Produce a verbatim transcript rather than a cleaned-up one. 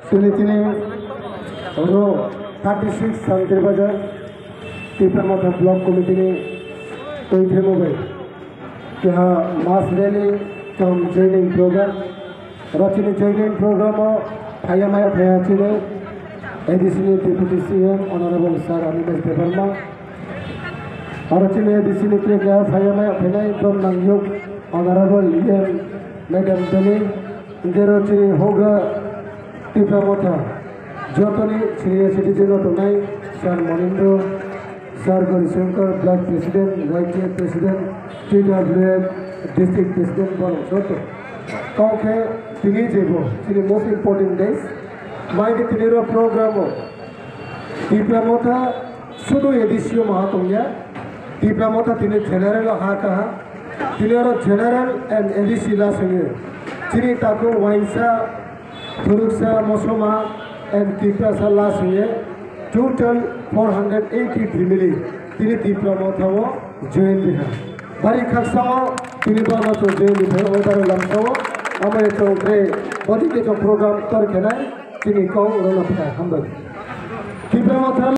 Tini tini oro thirty six Santir Bazar Tipra Motha Block Committee ni twi themo bai keha mass rally cum joining program. Oro chini joining program o phaiya maya phaiya chini A D C ni Deputy C M Honorable Sir Animesh Debbarma. Oro chini A D C ni kre keha phaiya maya phainai brom nang yuk Honorable E M Madam Deni. Dero chini hoga Tipra Motha jotoni senior citizen o tongnai Sir Monindro, Sir Gauri Shankar, Block President, Y T F President, T W F District President borok joto. Kok khe tini jebo chini most important days. Mai khe tini ro program o Tipra Motha sudu A D C o maha tongya. Tipra Motha tini general o ha kaha. Tini oro general and A D C la songyo. Chini takhuk waisa Thuruksa, Mosoma and Tiprasa last ye total four hundred eighty family tini Tipra Motha o join diha. Bari khaksa o tini bano to join diha o bari lamsa o amo ye to bre body ke to program tor khenai tini kau rono phai hambai. Tipra Motha